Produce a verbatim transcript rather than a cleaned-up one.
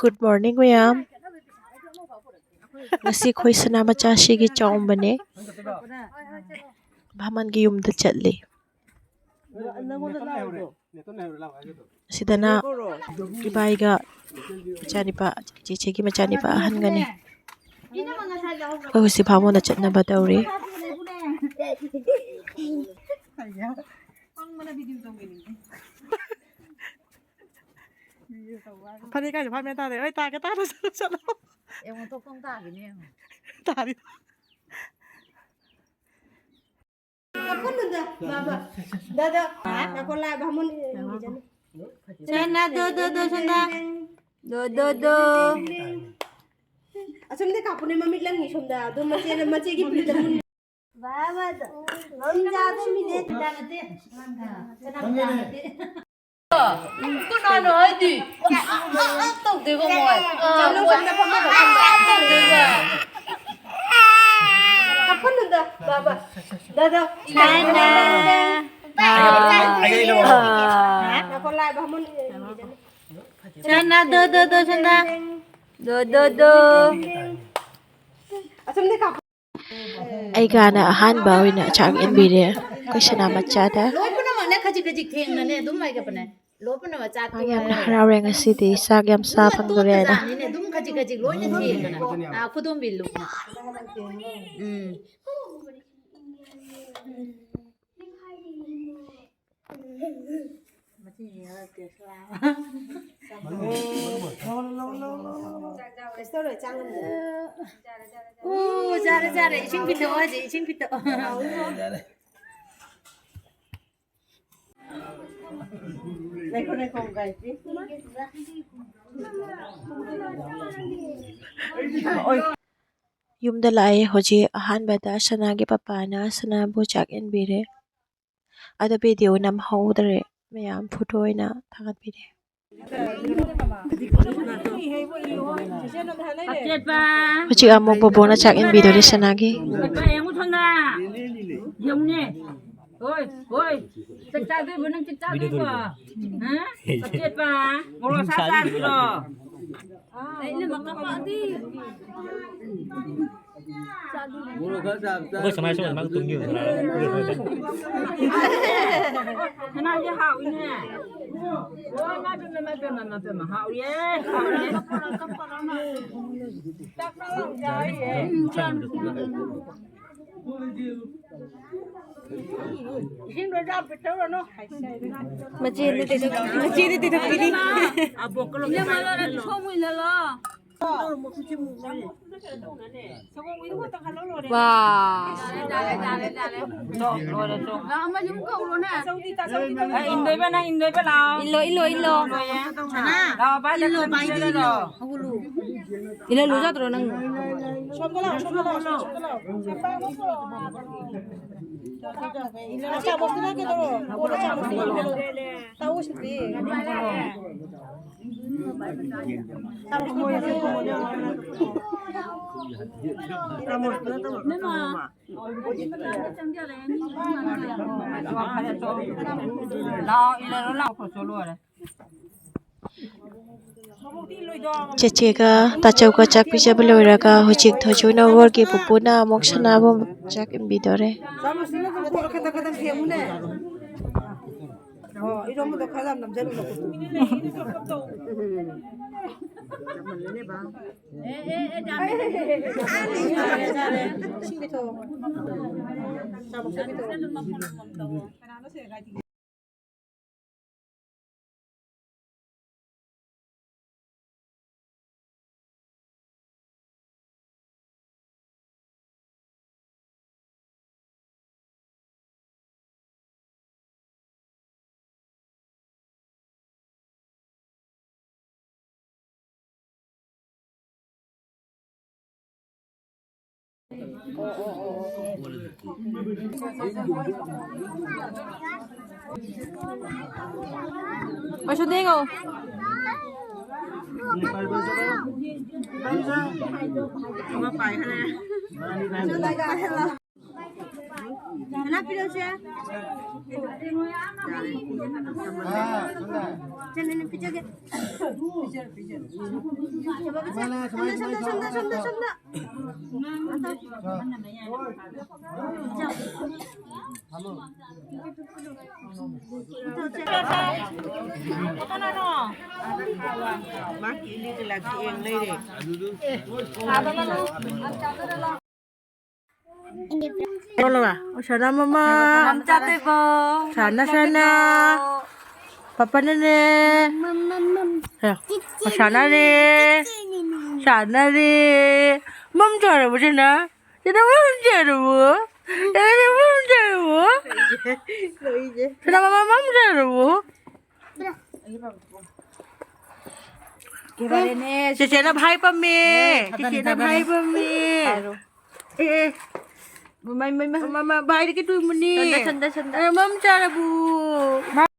Good morning, ꯃꯌꯥꯝ꯫ ꯉꯁꯤ ꯑꯩꯈꯣꯏ ꯁꯅꯥ ꯃꯆꯥꯁꯤꯒꯤ ꯆꯥꯎꯝꯕꯅꯦ꯫ ꯚꯥꯃꯟꯒꯤ ꯌꯨꯝꯗ ꯆꯠꯂꯤ꯫ ꯑꯁꯤꯗꯅ ꯏꯕꯥꯏꯒ ꯃꯆꯥꯅꯤꯄꯥ, ꯆꯦꯆꯦꯒꯤ ꯃꯆꯥꯅꯤꯄꯥ ꯑꯍꯟꯒꯅꯤ꯫ ꯑꯩꯈꯣꯏ ꯍꯧꯖꯤꯛ ꯚꯥꯃꯣꯟꯗ ꯆꯠꯅꯕ ꯇꯧꯔꯤ꯫ ꯐꯅꯦꯛ ꯀꯥꯏꯗ ꯐꯥ ꯃꯦꯟ ꯇꯥꯗꯦ꯫ ꯍꯣꯏ, ꯇꯥꯒꯦ, ꯇꯥꯔꯁꯨ ꯆꯠꯂꯣ꯫ ꯌꯦꯡꯉꯣ, ꯊꯣꯛꯐꯝ ꯇꯥꯈꯤꯅꯤ ꯌꯦꯡꯉꯣ꯫ ꯇꯥꯔꯤ꯫ ꯀꯞꯀꯅꯨꯗ, ꯕꯥꯕꯥ꯫ ꯗꯥꯗꯥ, ꯉꯥꯏꯈꯣ, ꯂꯥꯏ ꯚꯥꯃꯣꯟ ꯌꯦꯡꯈꯤꯁꯅꯨ꯫ ꯁꯅꯥ, ꯗꯣ, ꯗꯣ, ꯗꯣ, ꯁꯅꯥ꯫ ꯗꯣ, ꯗꯣ, ꯗꯣ꯫ ꯑꯁꯣꯝꯗ ꯀꯥꯞꯄꯨꯅꯦ, ꯃꯃꯤꯠ ꯂꯪꯉꯤ ꯁꯣꯝꯗ꯫ ꯑꯗꯨ ꯃꯆꯦꯅ, ꯃꯆꯦꯒꯤ ꯐꯤꯜꯗ ꯃꯨꯟ-, ꯕꯥꯕꯥꯗꯣ ꯃꯝꯖꯥ ꯇꯨꯝꯃꯤꯅꯦ꯫ ꯀꯅꯥꯅꯣ ꯍꯥꯏꯗꯤ? ꯇꯧꯗꯦꯀꯣ ꯃꯣꯏ꯫ ꯑꯥ, ꯆꯠꯂꯣ, ꯃꯣꯏ ꯁꯣꯝꯗ ꯐꯝꯃꯒ ꯐꯝꯃꯒ꯫ ꯇꯧꯗꯦꯕ꯫ ꯀꯞꯀꯅꯨꯗ, ꯕꯥꯕꯥ꯫ ꯗꯥꯗꯥ꯫ ꯁꯅꯥ꯫ ꯑꯥ꯫ ꯉꯥꯏꯈꯣ, ꯂꯥꯏ ꯚꯥꯃꯣꯟ ꯌꯦꯡꯈꯤꯁꯅꯨ꯫ ꯁꯅꯥ, ꯗꯣ, ꯗꯣ, ꯗꯣ, ꯁꯅꯥ꯫ ꯗꯣ, ꯗꯣ, ꯗꯣ꯫ ꯑꯁꯣꯝꯗ ꯀꯥꯞꯄꯨ꯫ ꯑꯩꯒꯥꯅ ꯑꯍꯥꯟꯕ ꯑꯣꯏꯅ ꯆꯥꯛ ꯏꯟꯕꯤꯔꯦ ꯑꯩꯈꯣꯏ ꯁꯅꯥ ꯃꯆꯥꯗ꯫ ꯂꯣꯏ ꯄꯨꯝꯅꯃꯛꯅꯦ ꯈꯖꯤꯛ ꯈꯖꯤꯛ ꯊꯦꯡꯅꯅꯦ ꯑꯗꯨꯝ ꯂꯩꯒꯕꯅꯦ꯫ ꯂꯣꯏ ꯄꯨꯝꯅꯃꯛ ꯆꯥꯛ ꯃꯥ ꯌꯥꯝꯅ ꯇꯣꯛꯑꯦ꯫ ꯍꯔꯥꯎꯔꯦ ꯉꯁꯤꯗꯤ ꯆꯥꯛ ꯌꯥꯝ ꯆꯥ ꯐꯪꯗꯣꯔꯦꯅ꯫ ꯇꯣꯛꯑꯖꯥꯠꯅꯤꯅꯦ ꯑꯗꯨꯝ ꯈꯖꯤꯛ ꯈꯖꯤꯛ ꯂꯣꯏꯅ ꯊꯦꯡꯅꯅ꯫ ꯑꯥ, ꯈꯨꯗꯣꯝꯕꯤꯜꯂꯨ꯫ ꯎꯝ꯫ ꯀꯩꯁꯨ ꯇꯧꯔꯣꯏ, ꯆꯥ ꯉꯝꯗꯦ꯫ ꯑꯣ, ꯆꯥꯔꯦ, ꯆꯥꯔꯦ꯫ ꯏꯁꯤꯡ ꯄꯤꯊꯛꯑꯣ ꯍꯥꯏꯁꯦ, ꯏꯁꯤꯡ ꯄꯤꯊꯛꯑꯣ꯫ ꯂꯩꯈꯣ, ꯂꯩꯈꯣ, ꯒꯥꯏꯁꯤ꯫ ꯌꯨꯝꯗ ꯂꯥꯛꯑꯦ ꯍꯧꯖꯤꯛ꯫ ꯑꯍꯥꯟꯕꯗ ꯁꯅꯥꯒꯤ ꯄꯄꯥꯅ ꯁꯅꯥꯕꯨ ꯆꯥꯛ ꯏꯟꯕꯤꯔꯦ꯫ ꯑꯗꯣ ꯚꯤꯗꯤꯑꯣ ꯅꯝꯍꯧꯗ꯭ꯔꯦ, ꯃꯌꯥꯝ ꯐꯣꯇꯣ ꯑꯣꯏꯅ ꯊꯥꯒꯠꯄꯤꯔꯦ꯫ ꯍꯧꯖꯤꯛ ꯑꯃꯨꯛ ꯕꯣꯕꯣꯅ ꯆꯥꯛ ꯏꯟꯕꯤꯗꯣꯔꯤ ꯁꯅꯥꯒꯤ꯫ ꯌꯦꯡꯉꯨꯅꯦ꯫ ꯍꯣꯏ, ꯍꯣꯏ꯫ ꯆꯥꯛ ꯆꯥꯗꯣꯏꯕꯣ? ꯅꯪ ꯆꯥꯛ ꯆꯥꯗꯣꯏꯕꯣ? ꯍꯥ? ꯄꯆꯦꯠꯄ, ꯃꯣꯔꯣꯛ ꯑꯁꯥ ꯆꯥꯗꯣꯏꯔꯣ? ꯑꯩꯈꯣꯏ ꯁꯨꯃꯥꯏ ꯁꯨꯝ ꯑꯗꯨꯃꯥꯏꯅ ꯇꯨꯝꯈꯤꯕ꯫ ꯁꯅꯥꯁꯦ ꯍꯥꯎꯏꯅꯦ꯫ ꯑꯣ, ꯏꯃꯥ ꯄꯦꯝꯃ, ꯏꯃꯥ ꯄꯦꯝꯃ, ꯏꯃꯥ ꯄꯦꯝꯃ, ꯍꯥꯎꯏꯌꯦ, ꯍꯥꯎꯏꯌꯦ꯫ ꯏꯁꯤꯡꯗꯣ ꯌꯥꯝ ꯄꯤꯊꯛꯎꯔꯅꯨ꯫ ꯃꯆꯦꯅ ꯇꯩꯊꯣꯛ-, ꯃꯆꯦꯅ ꯇꯩꯊꯣꯛꯄꯤꯔꯤ꯫ ꯏꯅꯝꯃ, ꯂꯣꯏꯔꯦ, ꯁꯣꯝ ꯏꯜꯂꯂꯣ꯫ ꯋꯥ꯫ ꯂꯥꯛꯑꯝꯃꯗꯤ ꯑꯃꯨꯛ ꯀꯧꯔꯣꯅꯦ꯫ ꯑꯦ, ꯏꯟꯗꯣꯏꯕ, ꯅꯪ ꯏꯟꯗꯣꯏꯕ, ꯂꯥꯛꯑꯣ꯫ ꯏꯜꯂꯣ, ꯏꯜꯂꯣ, ꯏꯜꯂꯣ꯫ ꯂꯥꯛꯑꯣ, ꯚꯥꯏ, ꯏꯜꯂꯣ, ꯚꯥꯏꯗꯤ ꯏꯜꯂꯣ꯫ ꯏꯜꯂꯜꯂꯨ ꯌꯥꯗ꯭ꯔꯣ ꯅꯪ? ꯁꯣꯝꯗ ꯂꯥꯛꯑꯣ, ꯁꯣꯝꯗ ꯂꯥꯛꯑꯣ, ꯁꯣꯝꯗ ꯂꯥꯛꯑꯣ꯫ ꯑꯆꯥꯄꯣꯠꯇꯨꯅ ꯀꯩꯗꯧꯔꯣ? ꯀꯣꯟꯅ ꯆꯥꯄꯣꯠꯇꯨꯅ ꯀꯩꯗꯧꯔꯣ? ꯇꯥꯛꯎ ꯁꯤꯗꯤ꯫ ꯂꯥꯛꯑꯣ, ꯏꯜꯂꯔꯣ, ꯂꯥꯛꯑꯣ, ꯈꯣꯠꯁꯨ ꯂꯣꯏꯔꯦ꯫ ꯆꯦꯆꯦꯒ ꯇꯥꯆꯧꯒ ꯆꯥꯛ ꯄꯤꯖꯕ ꯂꯣꯏꯔꯒ ꯍꯧꯖꯤꯛ ꯊꯣꯏꯆꯣꯏꯅ ꯋꯥꯔꯒꯤ ꯄꯨꯄꯨꯅ ꯑꯃꯨꯛ ꯁꯅꯥꯕꯨ ꯆꯥꯛ ꯏꯟꯕꯤꯗꯣꯔꯦ꯫ ꯆꯥꯃꯁꯁꯤꯅ ꯑꯗꯨꯝ ꯀꯣꯠꯂꯣ, ꯈꯤꯇꯪ ꯈꯤꯇꯪ ꯊꯦꯡꯉꯨꯅꯦ꯫ ꯑꯣ, ꯏꯔꯣꯝꯕꯗꯣ ꯈꯔ ꯌꯥꯝ ꯅꯝꯖꯜꯂꯨ꯫ ꯌꯥꯝꯃꯜꯂꯦꯅꯦ, ꯕꯥ꯫ ꯏꯁꯤꯡ ꯄꯤꯊꯣꯛꯑꯣ꯫ ꯆꯥꯃꯁꯇꯣ ꯄꯤꯊꯣꯛꯑꯣ꯫ ꯄꯩꯁꯥ ꯇꯦꯡꯉꯣ꯫ ꯑꯃ ꯄꯥꯏꯈ꯭ꯔꯦ꯫ ꯀꯅꯥ ꯄꯤꯔꯛꯎꯁꯦ? ꯆꯦ, ꯅꯪ ꯄꯤꯖꯒꯦ꯫ ꯁꯣꯝꯗ, ꯁꯣꯝꯗ, ꯁꯣꯝꯗ, ꯁꯣꯝꯗ, ꯁꯣꯝꯗ꯫ ꯀꯣꯜꯂꯒ, ꯑꯣ, ꯁꯅꯥ ꯃꯃꯥ꯫ ꯃꯝ ꯆꯥꯗꯣꯏꯕꯣ? ꯁꯅꯥ, ꯁꯅꯥ꯫ ꯄꯄꯥꯅꯅꯦ꯫ ꯃꯝ, ꯃꯝ, ꯃꯝ꯫ ꯑꯦ, ꯑꯣ, ꯁꯅꯥꯅꯦ꯫ ꯁꯅꯥꯅꯦ꯫ ꯃꯝ ꯆꯥꯔꯕꯣ, ꯁꯅꯥ? ꯁꯅꯥ, ꯃꯝ ꯆꯥꯔꯕꯣ? ꯁꯅꯥ, ꯃꯝ ꯆꯥꯔꯕꯣ? ꯁꯅꯥ, ꯃꯃꯥ, ꯃꯝ ꯆꯥꯔꯕꯣ? ꯆꯦꯆꯦꯅ ꯚꯥꯏ ꯄꯝꯃꯦ꯫ ꯆꯦꯆꯦꯅ ꯚꯥꯏ ꯄꯝꯃꯦ꯫ ꯍꯥꯏꯔꯣ꯫ ꯑꯦ, ꯑꯦ꯫ ꯃꯃꯥꯏ, ꯃꯃꯥꯏ, ꯃꯃꯥꯏ꯫ ꯃꯃꯥ, ꯚꯥꯏꯗꯤ ꯀꯩ ꯇꯨꯝꯕꯅꯤ? ꯁꯟꯗ, ꯁꯟꯗ, ꯁꯟꯗ꯫ ꯑꯦ, ꯃꯝ ꯆꯥꯔꯕꯨ?